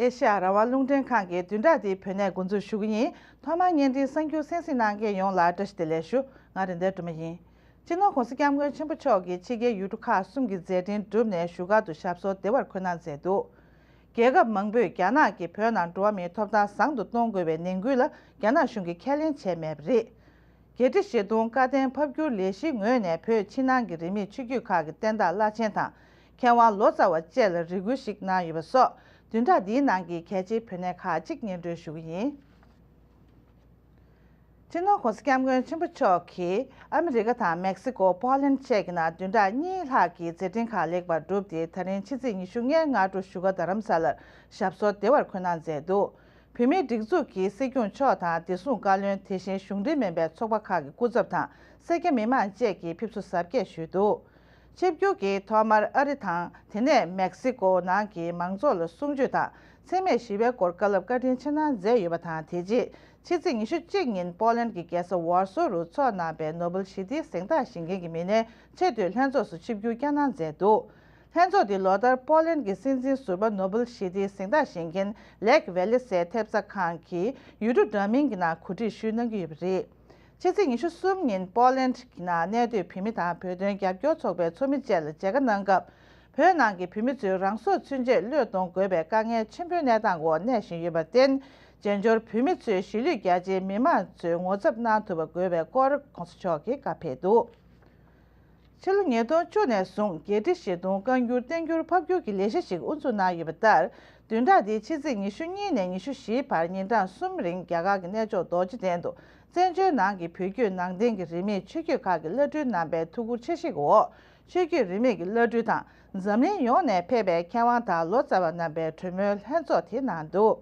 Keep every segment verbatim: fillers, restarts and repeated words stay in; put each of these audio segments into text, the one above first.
ཨེ་ཤ་ཡ་རང་དབང་རླུང་འཕྲིན་ཁང་གི་བདུན་ཕྲག་འདིའི་བོད་གནས་འགོ་འཛུགས་ཞུ་གི་ཡིན། ཐོག་མར་བརྙན་འཕྲིན་གསར་འགྱུར་གསན་གཟིགས་གནང་མཁན་ཡོངས་ལ་བཀྲ་ཤིས་བདེ་ལེགས་ཞུ། ང་རེད་མདའ་སྒྲོལ་མ་ཡིན། སྤྱི་ནོར་༸གོང་ས་༸སྐྱབས་མགོན་ཆེན་པོ་མཆོག་གིས་ཕྱི་རྒྱལ་ཡུལ་གྲུ་ཁག་གསུམ་གྱི་མཛད་འཕྲིན་བསྒྲུབས་ནས་བཞུགས་སྒར་དུ་ཞབས་སོར་བདེ་བར་འཁོད་གནང་མཛད་འདུག། རྒྱལ་ཁབ་མང་པོས་རྒྱ་ནག་གིས་བོད་ནང་འགྲོ་བ་མིའི་ཐོབ་ཐང་བཟང་དུ་གཏོང་དགོས་པའི་ནན་སྐུལ་ལ་རྒྱ་ནག་གཞུང་གིས་ཁས་ལེན་བྱས་མེད་པ་རེད། བརྒྱད་ཁྲི་བཞི་སྟོང་བཀའ་བསྟན་ཕབ་བསྒྱུར་ལས་གཞིའི་ངོས་ནས་བོད་ཕྱི་ནང་གི་རིས་མེད་ཆོས་བརྒྱུད་ཁག་གི་བསྟན་བདག་བླ་ཆེན་དང་མཁས་དབང་ལོ་ཙཱ་བ་བཅས་ལ་རེ་སྐུལ་ཞིག་གནང་ཡོད་པ་སོགས་བདུན་ཕྲག་འདིའི་ནང་གི་གལ་ཆེའི་བོད་གནས་ཁག་ཅིག་སྙན་སྒྲོན་ཞུ་གི་ཡིན། སྤྱི་ནོར་༸གོང་ས་༸སྐྱབས་མགོན་ཆེན་པོ་མཆོག་གིས་ཨ་མི་རི་ཀ་དང་མེག་སི་ཀོ། པོ་ལན་བཅས་ཀྱི་ནང་བདུན་ཕྲག་གཉིས་ལྷག་གི་མཛད་འཕྲིན་ཁག་ལེགས་པར་གྲུབ་སྟེ། ད་རིང་ཕྱི་ཚེས་ཉི་ཤུ་ལྔའི་སྔ་དྲོ་བཞུགས་སྒར་རྡ་རམ་ས་ལར་ཞབས་སོར་བདེ་བར་འཁོད་གནང་མཛད་འདུག། བོད་མིའི་སྒྲིག་འཛུགས་ཀྱི་སྲིད་སྐྱོང་མཆོག་དང་བདེ་སྲུང་བཀའ་བློན། དེ་བཞིན་གཞུང་འབྲེལ་མིན་པའི་ཚོགས་པ་ཁག་གི་སྐུ་ཚབ་དང་སེར་སྐྱ་མི་མང་བཅས་ཀྱིས་ཕེབས་བསུ་གཟབ་རྒྱས་ཞུས་འདུག། ཆིབས་བསྒྱུར་གྱིས་ཐོག་མར་ཨ་རི་དང་དེ་ནས་མེག་སི་ཀོ་ནང་གི་མང་ཚོགས་ལ་གསུང་ཆོས་དང་འཚེ་མེད་ཞི་བའི་སྐོར་བཀའ་སློབ་བཀའ་དྲིན་ཆེ་གནང་མཛད་ཡོད་པ་དང་། དེ་རྗེས་ཕྱི་ཚེས་ཉི་ཤུ་གཅིག་ཉིན་པོ་ལན་གྱི་རྒྱལ་ས་ཝར་སོ་རུ་འཚོགས་གནང་པའི་ནོ་བེལ་ཞི་བདེའི་གཟེངས་རྟགས་བཞེས་མཁན་གྱི་མི་སྣའི་ཆེས་མཐོའི་ལྷན་ཚོགས་སུ་ཆིབས་བསྒྱུར་བསྐྱངས་གནང་མཛད་འདུག། ལྷན་ཚོགས་འདི་ལོ་ལྟར་པོ་ལན་གྱི་སྲིད་འཛིན་ཟུར་པ་ནོ་བེལ་ཞི་བདེའི་གཟེངས་རྟགས་བཞེས་མཁན་ལེག་ཝེ་ལི་སའི་ཐེབས་རྩ་ཁང་གི་ཡུལ་གྲུ་འདྲ་མིན་གྱི་ནང་གོ་སྒྲིག་ཞུས་གནང་གི་ཡོད་པ་རེད། ཕྱི་ཚེས་ཉི་ཤུ་གསུམ་ཉིན་པོ་ལན་གྱི་ནང་གནས་སྡོད་བོད་མི་དང་བོད་དོན་རྒྱབ་སྐྱོར་ཚོགས་པའི་ཚོགས་མི་བཅས་ལ་མཇལ་ཁ་གནང་སྐབས། བོད་ནང་གི་བོད་མི་ཚོས་རང་སྲོག་ཚུན་ཆད་བློས་གཏོང་དགོས་པའི་དཀའ་ངལ་ཆེན་པོའི་གནས་སྟངས་འོག་གནས་བཞིན་ཡོད་པར་བརྟེན། བཙན་བྱོལ་བོད་མི་ཚོས་གཞིས་ལུས་རྒྱ་ཆེའི་མི་མང་ཚོས་ངོ་ཚབ་གནང་ཐུབ་པ་དགོས་པའི་སྐོར་༸གོང་ས་མཆོག་གིས་བཀའ་ཕེབས་འདུག། ཕྱི་ལོ་ཉིས་སྟོང་བཅུ་ནས་བཟུང་བརྒྱད་ཁྲི་བཞི་སྟོང་བཀའ་འགྱུར་བསྟན་འགྱུར་ཕབ་བསྒྱུར་གྱི་ལས་གཞི་ཞིག་དབུ་འཛུགས་གནང་ཡོད་པ་ལྟར། བདུན་ཕྲག་འདིའི་ཕྱི་ཚེས་ཉི་ཤུ་གཉིས་ནས་ཉི་ཤུ་བཞིའི་བར་ཉིན་གྲངས་གསུམ་རིང་རྒྱ་གར་གྱི་གནས་མཆོག་རྡོ་རྗེ་གདན་དུ་བཙན་བྱོལ་ནང་གི་བོད་བརྒྱུད་ནང་བསྟན་གྱི་རིས་མེད་ཆོས་བརྒྱུད་ཁག་གི་བླ་སྤྲུལ་རྣམ་པའི་ཐུགས་ཁུར་ཆེ་བཞེས་འོག་ཆོས་བརྒྱུད་རིས་མེད་ཀྱི་བླ་སྤྲུལ་དང་འཛམ་གླིང་ཡོངས་ནས་ཕེབས་པའི་མཁས་དབང་དང་ལོ་ཙཱ་བ་རྣམ་པའི་གྲོས་མོལ་ལྷན་ཚོགས་དེ་གནང་འདུག།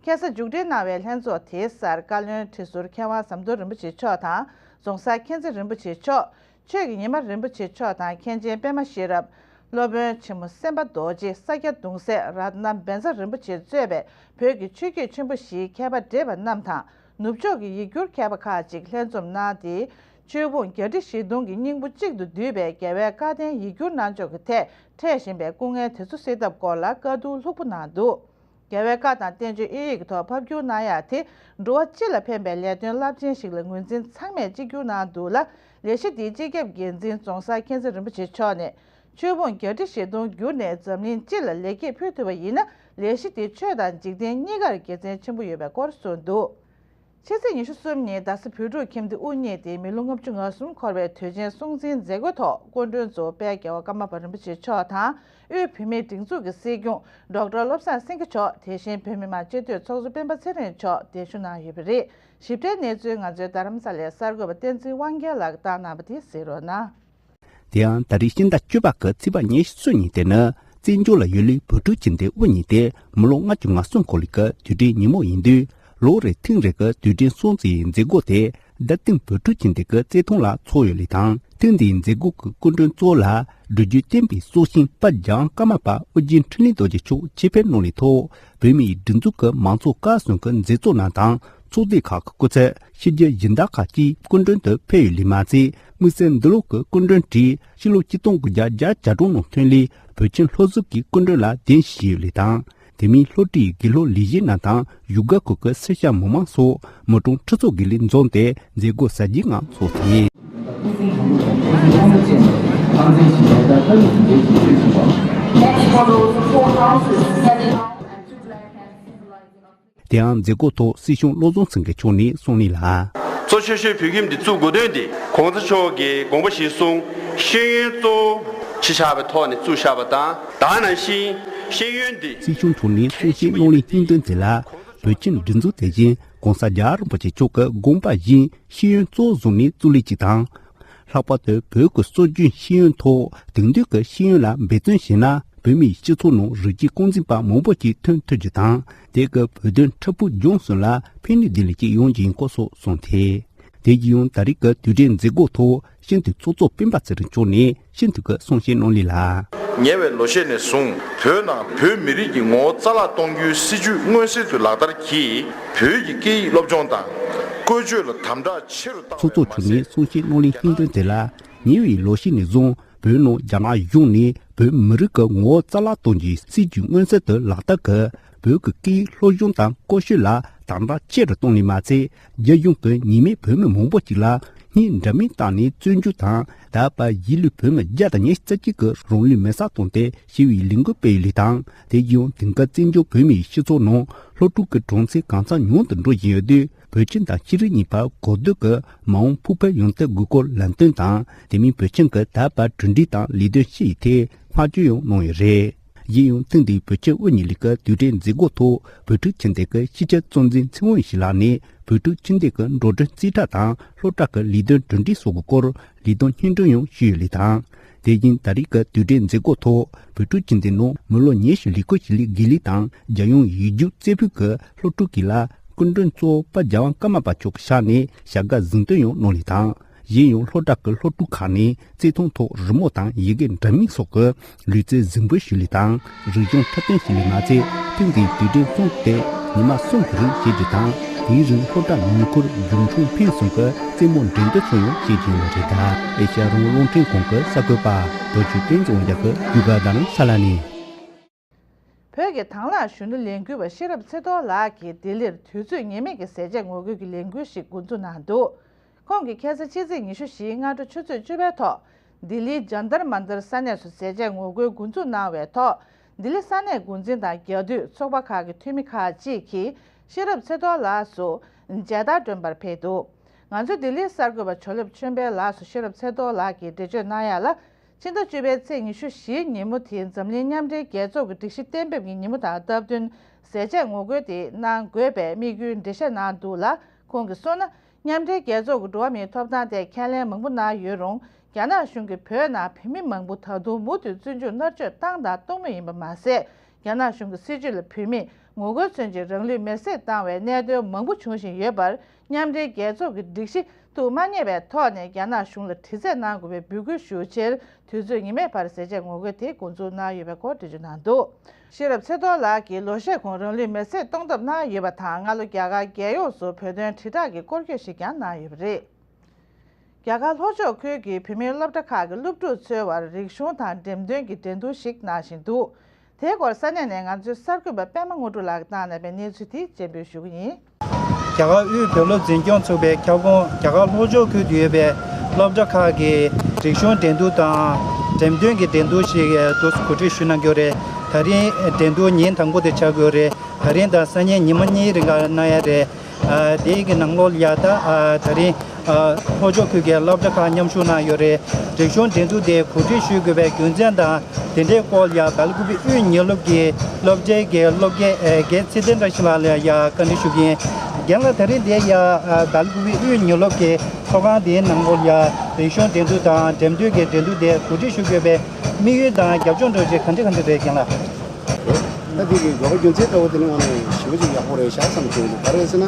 ཁ་སང་མཇུག་སྒྲིལ་གནང་བའི་ལྷན་ཚོགས་དེའི་སར་བཀའ་བློན་ཁྲི་ཟུར་མཁས་དབང་ཟམ་གདོང་རིན་པོ་ཆེ་མཆོག་དང་རྫོང་སར་མཁྱེན་བརྩེ་རིན་པོ་ཆེ་མཆོག་ཆོས་ཀྱི་ཉི་མ་རིན་པོ་ཆེ་མཆོག་དང་མཁན་ཆེན་པད་མ་ཤེས་རབ། སློབ་དཔོན་ཆེན་མོ་སེམས་དཔའ་རྡོ་རྗེ། ས་སྐྱ་གདུང་སྲས་རཏྣ་བཛྲ་རིན་པོ་ཆེ་གཙོས་པའི་བོད་ཀྱི་ཆོས་བརྒྱུད་ཆེན་པོ་བཞིའི་མཁས་པ་བགྲེས་པ་རྣམས་དང་ནུབ་ཕྱོགས་ཀྱི་ཡིག་སྒྱུར་མཁས་པ་ཁག་ཅིག་ལྷན་འཛོམས་གནང་སྟེ། ཆོས་ཕུང་བརྒྱད་ཁྲི་བཞི་སྟོང་གི་སྙིང་པོ་གཅིག་ཏུ་འདུས་པའི་རྒྱལ་བའི་བཀའ་བསྟན་ཡིག་སྒྱུར་གནང་ཕྱོགས་ཀྱི་ཐད་འཕྲད་བཞིན་པའི་སྐུ་ངལ་དེ་ཚོ་སེལ་ཐབས་སྐོར་ལ་བཀའ་བསྡུར་ལྷུག་པོ་གནང་འདུག། རྒྱལ་བའི་བཀའ་དང་བསྟན་བཅོས་དབྱིན་ཡིག་གི་ཐོག་ཕབ་བསྒྱུར་གནང་ཡག་དེ་འགྲོ་བ་སྤྱི་ལ་ཕན་པའི་ལས་དོན་རླབས་ཆེན་ཞིག་ལ་ངོས་འཛིན་ཚང་མས་གཅིག་གྱུར་གནང་འདུག་ལ། ལས་གཞི་འདིའི་སྤྱི་ཁྱབ་འགན་འཛིན་རྫོང་སར་མཁྱེན་བརྩེ་རིན་པོ་ཆེ་མཆོག་ནས་ཆོས་ཕུང་བརྒྱད་ཁྲི་བཞི་སྟོང་བསྒྱུར་ནས་འཛམ་གླིང་སྤྱི་ལ་ལེགས་སྐྱེས་ཕུལ་ཐུབ་པ་ཡིན་ན། ལས་གཞི་དེ་ཆོས་དང་འཇིག་རྟེན་གཉིས་ཀར་དགེ་མཚན་ཆེན་པོ་ཡོད་པའི་སྐོར་གསུངས་འདུག། ཕྱི་ཚེས་ཉི་ཤུ་གསུམ་ཉིན་རྡ་ས་བོད་ཕྲུག་ཁྱིམ་སྡེ་དབུ་བརྙེས་ཏེ་མི་ལོ་ལྔ་བཅུ་ང་གསུམ་འཁོར་བའི་དུས་ཆེན་སྲུང་བརྩིའི་མཛད་སྒོའི་ཐོག་སྐུ་མགྲོན་གཙོ་བོ་དཔལ་རྒྱལ་བ་ཀརྨ་པ་རིན་པོ་ཆེ་མཆོག་དང་། དབུས་བོད་མིའི་སྒྲིག་འཛུགས་ཀྱི་སྲིད་སྐྱོང་ཌོག་ཊར་བློ་བཟང་སེང་གེ་མཆོག་དེ་བཞིན་བོད་མི་མང་སྤྱི་འཐུས་ཚོགས་གཙོ་སྤེན་པ་ཚེ་རིང་མཆོག་གདན་ཞུ་གནང་ཡོད་པ་རེད། ཞིབ་ཕྲའི་གནས་ཚུལ་ང་ཚོའི་རྡ་རམ་ས་ལའི་གསར་འགོད་པ་བསྟན་འཛིན་དབང་རྒྱལ་ལགས་ཀྱིས་བཏང་གནང་བ་དེ་གཟིགས་རོགས་གནང་། དེ་ཡང་ད་རེས་ཕྱི་ཟླ་བཅུ་པ་གི་ཚེས་པ་ཉི་ཤུ་གཉིས་དེ་ནི་བཙན་བྱོལ་ལ་ཡུལ་ལུས་བོད་ཕྲུག་ཁྱིམ་སྡེ་དབུ་བརྙེས་ཏེ་མི་ལོ་ལྔ་བཅུ་ང་གསུམ་འཁོར་ལུགས་ཀྱི་དུས་དྲན་ཉིན་མོ་ཡིན་དུས། ལོ་རེ་ཐེངས་རེ་གི་དུས་དྲན་སྲུང་བརྩིའི་མཛད་སྒོ་དེ་རྡ་སྟེང་བོད་ཕྲུག་ཁྱིམ་སྡེ་གི་རྩེ་ཐང་ལ་འཚོགས་ཡོད་ལུགས་དང་། ཐེངས་འདིའི་མཛད་སྒོ་གི་སྐུ་མགྲོན་གཙོ་བོ་ལ་འབྲུག་རྒྱལ་བསྟན་པའི་སྲོག་ཤིང་དཔལ་ལྗང་ཀརྨ་པ་ཨོ་རྒྱན་འཕྲིན་ལས་རྡོ་རྗེ་མཆོག་ཆེད་ཕེབས་གནང་ལུགས་ཐོག་བོད་མིའི་སྒྲིག་འཛུགས་ཀྱི་མང་ཚོགས་བཀའ་ཟུར་གྱི་མཛད་གཙོ་རྣམས་དང་། ཚོགས་སྡེ་ཁག་གི་སྐུ་ཚབ། ཕྱི་རྒྱལ་སྦྱིན་བདག་ཁག་ཅིག་སྐུ་མགྲོན་དུ་ཕེབས་ཡོད་ལུགས་མ་ཚད། དམིགས་བསལ་འདི་ལོ་གི་སྐུ་མགྲོན་གྱིས་ཕྱི་ལོ་ཆིག་སྟོང་དགུ་བརྒྱ་བརྒྱད་ཅུ་གྱ་དྲུག་ནང་ཐོན་ལས་བོད་ཁྱིམ་སློབ་ཟུར་གྱི་སྐུ་མགྲོན་ལ་གདན་ཞུས་ཡོད་ལུགས་དང་། དེ་མིན་སློབ་གྲྭའི་དགེ་སློབ་ལས་བྱེད་རྣམས་དང་བཞུགས་སྒར་ཁུལ་གྱི་སེར་སྐྱ་མི་མང་སོགས་མི་གྲངས་ཁྲི་ཚོ་བརྒལ་ལས་འཛོམས་ཏེ་མཛད་སྒོ་གཟབ་རྒྱས་ངང་འཚོགས་ཚུགས། Next follows four houses, seven and two black hands symbolizing དེ་ཡང་མཛད་སྒོའི་ཐོག་སྲིད་སྐྱོང་བློ་བཟང་སེང་གེ་མཆོག་ནས་གསུངས་གནང་ལ། གཙོ་ཆེ་ཤོས་བོད་ཁྱིམ་འདི་བཙུགས་དགོས་དོན་དེ་༸གོང་ས་མཆོག་གིས་དགོངས་པ་གཞིར་བཟུང་ཤེས་ཡོན་གཙོ་བོ་བྱས་བཞག་པའི་ཐོག་ནས་བཙུགས་བཞག་པ་དང་། ད་ག་ནང་བཞིན་ཤེས་ཡོན་འདི། སྲིད་སྐྱོང་མཆོག་ནས་གསུང་བཤད་གནང་ལུགས་སྙིང་དོན་དེ་ལ། བོད་ཁྱིམ་སྒྲིག་འཛུགས་དེ་བཞིན་༸གོང་ས་རྒྱལ་བ་རིན་པོ་ཆེ་མཆོག་གི་དགོངས་པ་བཞིན་ཤེས་ཡོན་གཙོ་བོ་བཟུང་ནས་བཙུགས་ལུགས་གཅིག་དང་། ལྷག་པར་དུ་བོད་ཀྱི་སྲོལ་རྒྱུན་ཤེས་ཡོན་ཐོག་དེང་དུས་ཀྱི་ཤེས་ཡོན་ལ་འབད་བརྩོན་བྱས་ན། བོད་མིའི་སྤྱི་ཚོགས་ནང་རིགས་གཅིག་རྐང་འཛིན་པ་མང་པོ་ཞིག་ཐོན་ཐུབ་རྒྱུ་དང་། དེ་གི་བོད་དོན་འཕྲལ་ཕུགས་ལྗོངས་སུ་ལ་ཕན་ནུས་ལྡན་ལ་ཅིག་ཡོང་རྒྱུ་ཡིན་སྐོར་སོགས་གསུངས་ཏེ། དེ་བཞིན་ཡང་ད་རེས་ཀྱི་དུས་དྲན་མཛད་སྒོ་ཐོག་ཤིན་ཏུ་ཚོགས་གཙོ་སྤེན་པ་ཚེ་རིང་མཆོག་ནས་ཤིན་ཏུ་གི་གསུང་བཤད་གནང་ལུགས་ལ། ཉེ་བའི་ལོ་ཤས་ནས་བཟུང་བོད་ནང་བོད་མི་རིགས་ཀྱི་ངོ་བོ་རྩ་བརླག་གཏོང་རྒྱུའི་སྲིད་ཇུས་མངོན་གསལ་དུ་ལག་བསྟར་གྱིས། བོད་ཀྱི་སྐད་ཡིག་སློབ་སྦྱོང་དང་བཀོལ་སྤྱོད་ལ་དམ་དྲག་ཆེ་རུ་བཏང་ཚོགས་གཙོ་མཆོག་ནས་གསུང་བཤད་གནང་ལུགས་སྙིང་དོན་དེ་ལ། ཉེ་བའི་ལོ་ཤས་ནས་བཟུང་བོད་ནང་རྒྱ་ནག་གཞུང་ནས་བོད་མི་རིགས་ཀྱི་ངོ་བོ་རྩ་བརླག་གཏོང་རྒྱུའི་སྲིད་ཇུས་མངོན་གསལ་དུ་ལག་བསྟར་གྱིས། བོད་ཀྱི་སྐད་ཡིག་སློབ་སྦྱོང་དང་བཀོལ་སྤྱོད་ལ་དམ་དྲག་ཆེ་རུ་གཏོང་ནི་མ་ཚད། རྒྱ་གཞུང་གིས་ཉེས་མེད་བོད་མི་མང་པོ་ཞིག་ལ་སྙིང་འདྲ་མིན་བཏང་ནས་བཙོན་འཇུག་དང་། ད་བར་གཞིས་ལུས་བོད་མི་བརྒྱ་དང་ཉི་ཤུ་རྩ་གཅིག་གིས་རང་ལུས་མེར་སྲེག་བཏང་སྟེ་ཞི་བའི་ལས་འགུལ་སྤེལ་ཡོད་ལུགས་དང་། དེ་བཞིན་དེང་སྐབས་བཙན་བྱོལ་བོད་མིའི་སྤྱི་ཚོགས་ནང་སློབ་ཕྲུག་གི་གྲངས་ཚད་གང་འཚམ་ཉུང་དུ་འགྲོ་བཞིན་ཡོད་དུས། བོད་ཆིངས་དང་ཤེས་རིག་གཉིས་ཕར་གོ་བསྡུར་གྱིས་མ་འོངས་ཕུགས་ཕན་ཡོང་ཐབས་དགོས་སྐོར་ལམ་སྟོན་དང་། དེ་མིན་བོད་ཆིངས་ཀྱི་ད་བར་གྲུབ་འབྲས་དང་ལས་དོན་སྤྱི་ཡི་ཐད་བསྔགས་བརྗོད་ཡང་གནང་ཡོད་རེད། གཞན་ཡང་ཐེངས་འདིའི་བོད་ཆིངས་དབུ་བརྙེས་ལས་ཀའི་དུས་དྲན་མཛད་སྒོ་ཐོག་བོད་ཕྲུག་ཁྱིམ་སྡེ་གི་སྤྱི་ཁྱབ་གཙོ་འཛིན་ཚེ་དབང་ཡེ་ཤེས་ལགས་ནས་བོད་ཕྲུག་ཁྱིམ་སྡེ་གི་འགྲོ་གྲོན་རྩིས་ཁྲ་དང་སློབ་གྲྭ་གི་ལས་དོན་གྲུབ་འབྲས་སོགས་ཀྱི་སྐོར་ལས་དོན་སྙན་སྒྲོན་ཡང་ཞུས་ཡོད་ལུགས་དང་། དེ་བཞིན་ད་རེས་ཀྱི་དུས་དྲན་མཛད་སྒོ་ཐོག་བོད་ཕྲུག་ཁྱིམ་སྡེ་ནང་མི་ལོ་ཉི་ཤུ་ལས་ཁུར་བྱེད་ལས་དགེ་ལས་དང་རྒྱལ་ཡོངས་ཡིག་རྒྱུགས་རྩེ་ཕུད་ཀྱི་སློབ་ཕྲུག་གིས་ལ་སྐུ་མགྲོན་གཙོ་བོ་པ་རྒྱལ་དབང་ཀརྨ་པ་མཆོག་གི་ཕྱག་ནས་བྱ་དགའ་གཟེངས་བསྟོད་ཡང་གནང་ཡོད་ལུགས་དང་། གཞན་ཡང་སློབ་གྲྭ་གི་སློབ་ཕྲུག་ཁག་ནས་རྩེད་ཐང་ཐོག་རི་མོ་དང་ཡི་གེ་འདྲ་མིན་སོགས་ཀྱི་ལུས་རྩལ་གཟིགས་འབུལ་ཞུས་ཡོད་ལུགས་དང་། རིག་གཞུང་འཁྲབ་སྟོན་ཞུས་ཡོད་ལུགས་མ་ཚད། ཐེངས་འདིའི་དུས་དྲན་གཙོ་བོ་དེ་ཉི་མ་གསུམ་གྱི་རིང་བྱེད་རྒྱུ་དང་། དེའི་རིང་སློབ་གྲྭ་ཉེ་འཁོར་འབྱུང་ཁུངས་ཕན་གསུམ་གྱི་རྩེད་མོ་འགྲན་བསྡུར་སོགས་ཡང་བྱེད་རྒྱུ་ཡིན་པ་རེད། ཨེ་ཤ་ཡ་རང་དབང་རླུང་འཕྲིན་ཁང་གི་གསར་འགོད་པ་རྡོ་རྗེ་བསྟན་འཛིན་དབང་རྒྱལ་གྱིས་བརྒྱུད་པ་དང་ས་ལ་ནས། བོད་ཀྱི་དང་བླངས་གཞོན་ནུ་ལས་འགུལ་བ་ཤེས་རབ་ཚེ་རྡོར་ལགས་ཀྱིས་ལྡི་ལིར་དུས་ཚོད་ངེས་མེད་ཀྱི་ཟས་བཅད་ངོ་རྒོལ་གྱི་ལས་འགུལ་ཞིག་འགོ་འཛུགས་གནང་འདུག་ཁོང་གིས་ཁ་སང་ཕྱི་ཚེས་ཉི་ཤུ་བཞི་སྔ་དྲོ་ཆུ་ཚོད་བཅུ་པའི་ཐོག་ལྡི་ལིའི་ཇན་ཏར་མན་ཏར་ས་གནས་སུ་ཟས་བཅད་ངོ་རྒོལ་འགོ་འཛུགས་གནང་བའི་ཐོག་ལྡི་ལི་ས་གནས་འགོ་འཛིན་དང་རྒྱ་འཐུས་ཚོགས་པ་ཁག་གི་འཐུས་མི་ཁག་ཅིག་གིས་ཤེས་རབ་ཚེ་རྡོར་ལགས་སུ་མཇལ་དར་སྒྲོན་པར་ཕེབས་འདུག་ང་ཚོའི་ལྡི་ལིའི་གསར་འགོད་པ་ཇོ་ལེབ་ཆོས་འཕེལ་ལགས་སུ་ཤེས་རབ་ཚེ་རྡོར་ལགས་ཀྱིས་འགྲེལ་བརྗོད་གནང་ཡ་ལ། ཕྱི་ཟླ་བཅུ་པའི་ཚེས་ཉི་ཤུ་བཞིའི་ཉིན་མོ་དེ་འཛམ་གླིང་མཉམ་འབྲེལ་རྒྱལ་ཚོགས་ཀྱི་སྒྲིག་གཞི་གཏན་འབེབས་ཀྱི་ཉིན་མོ་དང་སྟབས་བསྟུན་ཟས་བཅད་ངོ་རྒོལ་དེ་གནང་དགོས་པའི་དམིགས་ཡུལ་འགྲེལ་བཤད་གནང་འདུག་ལ། ཁོང་གིས་གསུངས་ན། མཉམ་འབྲེལ་རྒྱལ་ཚོགས་ཀྱི་འགྲོ་བ་མིའི་ཐོབ་ཐང་ཐད་ཁས་ལེན་མང་པོ་གནང་ཡོད་རུང་། རྒྱ་ནག་གཞུང་གིས་བོད་ནང་བོད་མི་མང་པོ་ད་དུང་མུ་མཐུད་བཙོན་འཇུག་མནར་གཅོད་བཏང་དང་གཏོང་མུས་ཡིན་པ་མ་ཟད། རྒྱ་ནག་གཞུང་གི་སྲིད་བྱུས་ལ་བོད་མིས་ངོ་རྒོལ་མཚོན་ཆེད་རང་ལུས་མེར་སྲེག་བཏང་བའི་གནད་དོན་མང་པོ་འབྱུང་བཞིན་ཡོད་པར། མཉམ་འབྲེལ་རྒྱལ་ཚོགས་ཀྱི་སྒྲིག་གཞི་ཐུགས་མ་མཉེས་པའི་ཐོག་ནས་རྒྱ་ནག་གཞུང་ལ་དྲི་རྩད་གནང་དགོས་པའི་འབོད་སྐུལ་ཞུ་ཕྱིར། དུས་ཚོད་ངེས་མེད་བར་ཟས་བཅད་ངོ་རྒོལ་དེ་འགོ་འཛུགས་གནང་ཡོད་པའི་སྐོར་འགྲེལ་བརྗོད་གནང་འདུག་ཤེས་རབ་ཚེ་རྡོར་ལགས་ཀྱིས་ལོ་ཤས་གོང་རང་ལུས་མེར་སྲེག་གཏོང་ཐབས་གནང་ཡོད་པ་དང་། སྔ་ལོ་རྒྱ་གར་རྒྱལ་ཡོངས་སུ་བོད་དོན་དྲིལ་བསྒྲགས་ཀྱི་སྐོར་སྐྱོད་ཞིག་ཀྱང་གནང་ཡོད་པ་རེད། རྒྱ་གར་ལྷོ་ཕྱོགས་ཁུལ་གྱི་བོད་མིའི་སློབ་གྲྭ་ཁག་གི་སློབ་ཕྲུག་ཚོའི་བར་རིག་གཞུང་དང་འགྲེམས་སྟོན་གྱི་འགྲན་བསྡུར་ཞིག་གནང་བཞིན་འདུག་དེའི་སྐོར་ས་གནས་ནས་ང་ཚོའི་གསར་འགོད་པ་པད་མ་དངོས་གྲུབ་ལགས་ཀྱིས་བཏང་གནང་བའི་གནས་ཚུལ་དེ་སྤྱན་འབུལ་ཞུ་གི་ཡིན། རྒྱ་གར་དབུས་བོད་སློབ་འཛིན་སྐྱོང་ཚོགས་པའི་ཁྱབ་ཁོངས་རྒྱ་གར་ལྷོ་ཕྱོགས་ཁུལ་དུ་ཡོད་པའི་སློབ་གྲྭ་ཁག་གི་རིག་གཞུང་འགྲན་བསྡུར་དང་འགྲེམས་སྟོན་གྱི་འགྲན་བསྡུར་ཞིག་ཏུ་གོ་སྒྲིག་ཞུས་གནང་གི་ཡོད་རེད། ད་རིང་འགྲན་བསྡུར་ཉིན་དང་པོ་དེ་ཆགས་ཀྱི་ཡོད་རེད། ད་རིང་དང་སང་ཉིན་ཉི་མ་གཉིས་རིང་ག་གནང་ཡ་རེད། ཨ། དེའི་གི་ནང་ལོགས་ལ་ཡ་ད་ཨ་ད་རིང་ཨ་ལྷོ་ཕྱོགས་ཁུལ་གྱི་སློབ་གྲྭ་ཁག་མཉམ་ཞུགས་གནང་ཡོད་རེད། རིག་གཞུང་འགྲན་བསྡུར་དེ་གོ་སྒྲིག་ཞུ་དགོས་པའི་རྒྱུ་མཚན་དང་དེ་འདྲའི་སྐོར་ལ་ཡ་སྦེལ་ཀུ་པེ་དབུས་ཉེ་སློབ་ཀྱི་སློབ་གྲྭའི་གི་སློབ་དགེ་ཨ་རྒན་ཚེ་བརྟན་བཀྲ་ཤིས་ལགས་ལ་ཡ་བཀའ་འདྲི་ཞུ་གི་ཡིན། རྒན་ལགས། ད་རིང་དེ་ཡ་ཨ་སྦེལ་ཀུ་པེ་དབུས་ཉེ་སློབ་ཀྱི་ཚོགས་ཁང་དེའི་ནང་ལོགས་ལ་ཡ་རིག་གཞུང་འགྲན་བསྡུར་དང་འགྲེམས་སྟོན་གྱི་འགྲན་བསྡུར་དེ་གོ་སྒྲིག་ཞུ་དགོས་པའི་དམིགས་ཡུལ་དང་རྒྱབ་ལྗོངས་འདྲ་བོ་ཅིག་ག་འདྲ་ག་འདྲ་རེད་རྒན་ལགས། ད་འདི་གི་འགྲོ་བ་རྒྱུ་མཚན་འདྲ་བོ་དེ་ནི་དངོས་གནས་ཞེ་པོ་ཅིག་ཡག་པོ་རེད་ཤག་བསམ་གྱི་འདུག་ག་རེ་ཟེར་ན།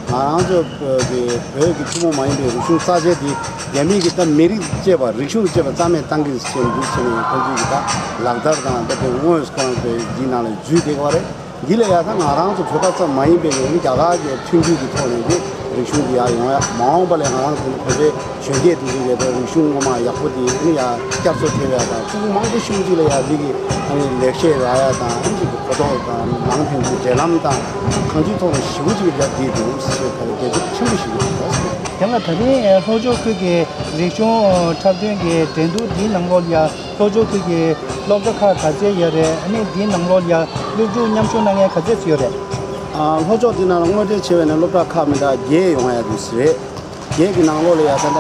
ང་རང་ཚོ་བོད་ཀྱི་བོད་ཀྱི་ཐུན་མོང་མ་ཡིན་པའི་རིག་གཞུང་རྩ་ཆེན་འདི་རྒྱ་མི་གིས་ད་མི་རིགས་བཅས་པ་རིག་གཞུང་བཅས་པ་རྩ་མེད་བཏང་གི་ཟེར་འདུག་ཟེར་ནས་ཁོང་ཚོས་ཀྱི་ད་ལག་བསྟར་དང་ད་དེ་དངོས་སུ་ཁོང་ཚོས་འདི་ནང་ལ་འཛུལ་བསྡད་ཀྱི་ཡོད་རེད། འདི་ལ་ཡ་ད་ང་རང་ཚོ་བོད་པ་ཙམ་མ་ཡིན་པའི་ཡང་རྒྱ་གར་གྱི་མཐུན་འགྱུར་གྱི་ཐོག་ནས་འདི་རིག་གཞུང་འདི་ཡར་ཡོང་ཡ། མ་འོངས་པ་ལ་ང་རང་ཚོ་བོད་པའི་གཞོན་སྐྱེས་དེ་ཚོ་ཡོད་པའི་རིག་གཞུང་ངོ་མ་ཡག་པོ་དེ་ནི་ཡར་བསྐྱར་གསོ་ཐེབས་ཡ་དང་། ཕྲུ་གུ་མང་པོ་ཞེ་པོ་ཅིག་ལ་ཡ་འདི་གི་ཨ་ནི་ལེགས་བཤད་རག་ཡ་དང་། ཨ་ནི་ཅིག་གོ་རྟོགས་དང་ནང་ཕན་ཚུན་འབྲེལ་ལམ་དང་གང་ཅིའི་ཐོག་ནས་ཞེ་པོ་ཅིག་ཡར་བསྡུས་འདུག་ཟེར་ག་རེ་དགེ་སྐྱོན་ཆེན་པོ་ཞིག་ཡོད་རེད། ཡང་ན་ད་རིང་ལྷོ་ཕྱོགས་ཁུལ་གྱི་རིག་གཞུང་འཁྲབ་སྟོན་གྱི་འགྲན་བསྡུར་འདིའི་ནང་ལོགས་ལ་ཡ་ལྷོ་ཕྱོགས་ཁུལ་གྱི་སློབ་གྲྭ་ཁག་ག་ཚད་ཡོད་རེད། ཨ་ནི་འདིའི་ནང་ལོགས་ལ་ཡ་སློབ་ཕྲུག་མཉམ་ཞུགས་གནང་མཁན་ག་ཚད་ཙམ་ཡོད་རེད། ཨ། ལྷོ་ཕྱོགས་འདི་ནང་ལ་དངོས་འབྲེལ་བྱས་པ་ཡིན་ན་སློབ་གྲྭ་ཁག་མི་འདྲ་བརྒྱད་ཡོང་ཡ་འདུག་ཟེར་རེད། བརྒྱད་ཀྱི་ནང་ལོགས་ལ་ཡ་ད་ལྟ་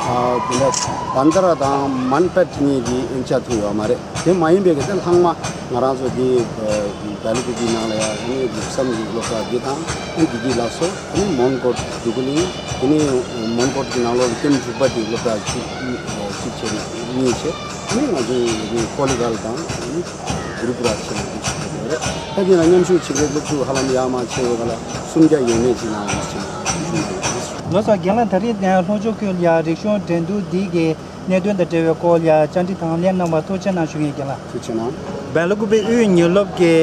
ཨ་དེ་འདྲ་བན་དྷ་ར་དང་མན་པད་གཉིས་ཀྱི་དབྱིན་ཇི་ཐུག་ཡོད་མ་རེད། དེ་མ་ཡིན་པའི་གི་དེ་ལྷག་མ་ང་རང་ཚོ་འདི་སྦེལ་ཀུ་པེ་ནང་ལ་ཡ་ཨ་ནི་ལུགས་བསམ་གྱི་སློབ་གྲྭ་འདི་དང་། ཨ་ནི་བདེ་སྐྱིད་ལགས་སོ། ཨ་ནི་མོན་གྷོ་འབྲུག་གླིང་། དེ་ནས་མོན་གྷོ་གི་ནང་ལོགས་ཀྱི་ཀེམ་དྲུག་པ་དེ་སློབ་གྲྭ་གཅིག་གཅིག་བྱས་ནས་གཉིས་བྱས། ཨ་ནི་ང་ཚོའི་ཀོ་ལི་གྷལ་དང་ཨ་ནི་གུ་རུ་གུ་ར་བྱས་ནས་འདི་ཞིག་ཡོད་རེད། ད་དེ་ལ་མཉམ་ཞུགས་བྱེད་མཁན་སློབ་ཕྲུག་ཧ་ལམ་ཡར་མར་བྱས་ཡོད་ག་ལ་སུམ་བརྒྱ་ཡས་མས་ཅིག་ནང་ལ་བྱས་ནས་ཞུ་གནང་ཡོད་རེད། ལགས་སོ། རྒན་ལགས། ད་རེས་ལྷོ་ཕྱོགས་ཁུལ་ལ་རིག་གཞུང་འགྲན་བསྡུར་འདི་གི་གནད་དོན་དང་འབྲེལ་བའི་སྐོར་ལ་བཅར་འདྲི་དང་ལེན་གནང་བར་ཐུགས་རྗེ་གནང་ཞུ་ཡིན་རྒན་ལགས། ཐུགས་རྗེ་གནང་། སྦེལ་ཀོབ་དབུས་ཉེ་སློབ་ཀྱི་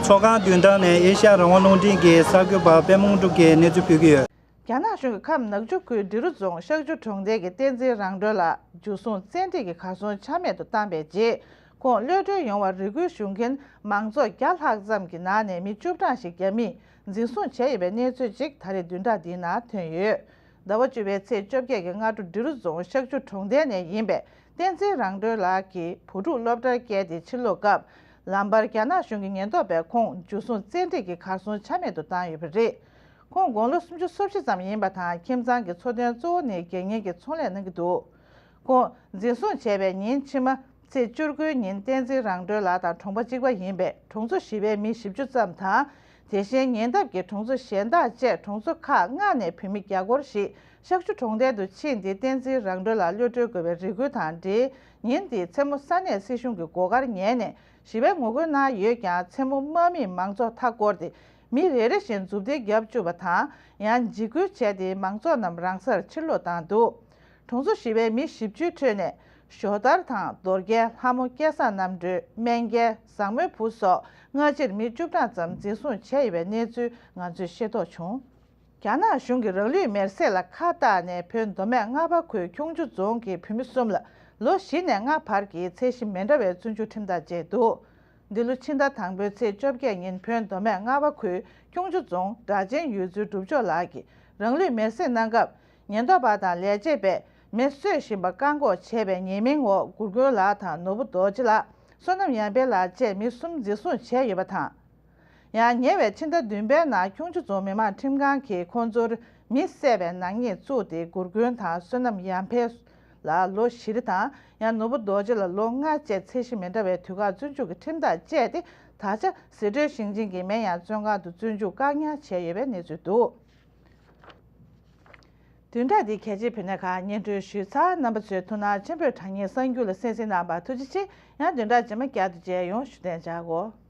ཚོགས་ཁང་མདུན་ཐང་ནས་ཨེ་ཤ་ཡ་རང་དབང་རླུང་འཕྲིན་གྱི་གསར་འགོད་པ་པད་མ་དངོས་གྲུབ་ཀྱིས་གནས་ཚུལ་ཕུལ་གྱི་ཡོད། རྒྱ་ནག་གཞུང་གིས་ཁམས་ནག་ཆུ་ཁུལ་འབྲི་རུ་རྫོང་ཤག་ཆུ་གྲོང་རྡལ་གྱི་བསྟན་འཛིན་རང་གྲོལ་ལགས་འཇུ་བཟུང་བཙན་ཁྲིད་ཀྱིས་གར་སོང་ཆ་མེད་དུ་བཏང་པའི་རྗེས། ཁོང་གློད་གྲོལ་ཡོང་བར་རེ་སྐུལ་ཞུ་མཁན་མང་ཚོགས་བརྒྱ་ལྷག་ཙམ་གྱི་ནང་ནས་མི་བཅུ་གྲངས་ཤིག་རྒྱ་མིས་འཛིན་བཟུང་བྱས་ཡོད་པའི་གནས་ཚུལ་ཅིག་ད་རེས་བདུན་ཕྲག་འདིའི་ནང་ཐོན་ཡོད། ཟླ་བ་བཅུ་པའི་ཚེས་བཅོ་བརྒྱད་ཀྱི་སྔ་དྲོ་འབྲི་རུ་རྫོང་ཤག་ཆུ་གྲོང་རྡལ་ནས་ཡིན་པའི་བསྟན་འཛིན་རང་གྲོལ་ལགས་ཀྱི་བུ་ཕྲུག་སློབ་གྲྭར་བསྐྱལ་ཏེ་ཕྱིར་ལོག་སྐབས། ལམ་བར་རྒྱ་ནག་གཞུང་གི་ཉེན་རྟོག་པས་ཁོང་འཇུ་བཟུང་བཙན་ཁྲིད་ཀྱིས་གར་སོང་ཆ་མེད་དུ་བཏང་ཡོད་པ་རེད། ཁོང་དགུང་ལོ་སུམ་ཅུ་སོ་བཞི་ཙམ་ཡིན་པ་དང་། ཁྱིམ་ཚང་གི་འཚོ་རྟེན་གཙོ་བོ་ནི་རྒྱལ་གཉེར་གྱི་ཚོང་ལས་གནང་གི་འདུག་ཁོང་འཛིན་བཟུང་བྱས་པའི་ཉིན་ཕྱི་མ་ཚེས་བཅུ་དགུའི་ཉིན་བསྟན་འཛིན་རང་གྲོལ་ལགས་དང་གྲོང་པ་གཅིག་པ་ཡིན་པའི་གྲོང་ཚོ་བཞི་པའི་མི་བཞི་བཅུ་ཙམ་དང་། དེ་བཞིན་ཉེ་འདབས་ཀྱི་གྲོང་ཚོ་གཞན་དག་བཅས་གྲོང་ཚོ་ཁག་ལྔ་ནས་བོད་མི་བརྒྱ་སྐོར་ཞིག་ཤག་ཆུ་གྲོང་རྡལ་དུ་ཕྱིན་ཏེ། བསྟན་འཛིན་རང་གྲོལ་ལགས་གློད་གྲོལ་དགོས་པའི་རེ་སྐུལ་དང་འབྲེལ། ཉིན་དེའི་མཚན་མོ་ས་གནས་སྲིད་གཞུང་གི་སྒོ་ཁར་ཉལ་ནས་ཞི་བའི་ངོ་རྒོལ་གནང་ཡོད་ཀྱང་། མཚན་མོ་དམག་མིས་མང་ཚོགས་མཐའ་བསྐོར་ཏེ། མི་རེ་རེ་བཞིན་མཛུབ་ཐེལ་བརྒྱབ་བཅུག་པ་དང་། ཡང་འཇིགས་སྐུལ་བྱས་ཏེ་མང་ཚོགས་རྣམས་རང་སར་ཕྱིར་ལོག་བཏང་འདུག་གྲོང་ཚོ་བཞི་པའི་མི་བཞི་བཅུའི་ཁྲོད་ནས་ཞོ་དར་དང་རྡོ་རྒྱལ། ལྷ་མོ། སྐལ་བཟང་རྣམ་གྲོལ། སྨན་རྒྱལ། བཟང་མོའི་བུ་སོགས་སྔ་ཕྱིར་མི་བཅུ་གྲངས་ཙམ་འཛིན་བཟུང་བྱས་ཡོད་པའི་གནས་ཚུལ་ང་ཚོས་ཤེས་རྟོགས་བྱུང་། རྒྱ་ནག་གཞུང་གིས་རང་ལུས་མེར་སྲེག་ལ་ཁ་བཏགས་ནས་བོད་མདོ་སྨད་རྔ་བ་ཁུལ་ཁྱུང་མཆུ་རྫོང་གི་བོད་མི་གསུམ་ལ་ལོ་བཞི་ནས་ལྔ་བར་གྱི་ཚད་གཞི་མི་འདྲ་བའི་བཙོན་འཇུག་ཁྲིམས་ཐག་བཅད་འདུག་འདི་ལོ་ཕྱི་ཟླ་དང་པོའི་ཚེས་བཅོ་བརྒྱད་ཉིན་བོད་མདོ་སྨད་རྔ་བ་ཁུལ་ཁྱུང་མཆུ་རྫོང་སྦྲ་ཆེན་ཡུལ་ཚོའི་སྒྲུབ་མཆོག་ལགས་ཀྱིས་རང་ལུས་མེར་སྲེག་གནང་སྐབས། ཉེན་རྟོག་པ་དང་ལས་བྱེད་པས་མེ་གསོད་བཞིན་པ་བཀག་འགོག་བྱས་པའི་ཉེས་མིང་འོག་གུར་མགོན་ལགས་དང་ནོར་བུ་རྡོ་རྗེ་ལགས། བསོད་ནམས་ཡར་འཕེལ་ལགས་བཅས་མི་གསུམ་འཛིན་བཟུང་བྱས་ཡོད་པ་དང་། ཡང་ཉེ་བའི་ཕྱི་ཟླ་བདུན་པའི་ནང་ཁྱུང་མཆུ་རྫོང་མི་དམངས་ཁྲིམས་ཁང་གིས་ཁོང་ཚོར་མི་བསད་པའི་ནག་ཉེས་བཙུགས་ཏེ། གུར་མགོན་དང་བསོད་ནམས་ཡར་འཕེལ་ལ་ལོ་བཞི་རེ་དང་། ཡང་ནོར་བུ་རྡོ་རྗེ་ལ་ལོ་ལྔ་བཅས་ཚད་གཞི་མི་འདྲ་བའི་དུས་བཀག་བཙོན་འཇུག་གི་ཁྲིམས་ཐག་བཅད་དེ། ད་ཆ་ཟི་ཁྲོན་ཞིང་ཆེན་གྱི་མེན་ཡང་བཙོན་ཁང་དུ་བཙོན་འཇུག་བཀག་ཉར་བྱས་ཡོད་པའི་གནས་ཚུལ་འདུག་བདུན་ཕྲག་འདིའི་གལ་ཆེའི་བོད་གནས་ཁག་སྙན་སྒྲོན་ཞུས་ཚར། རྣམ་པ་ཚོས་ཐུགས་སྣང་ཆེན་པོས་དྲ་བརྙན་གསར་འགྱུར་ལ་གསན་གཟིགས་གནང་བར་ཐུགས་རྗེ་ཆེ། ཡང་བདུན་ཕྲག་རྗེས་མ་བསྐྱར་དུ་མཇལ་ཡོང་། བཞུགས་གདན་འཇགས་སྒོ།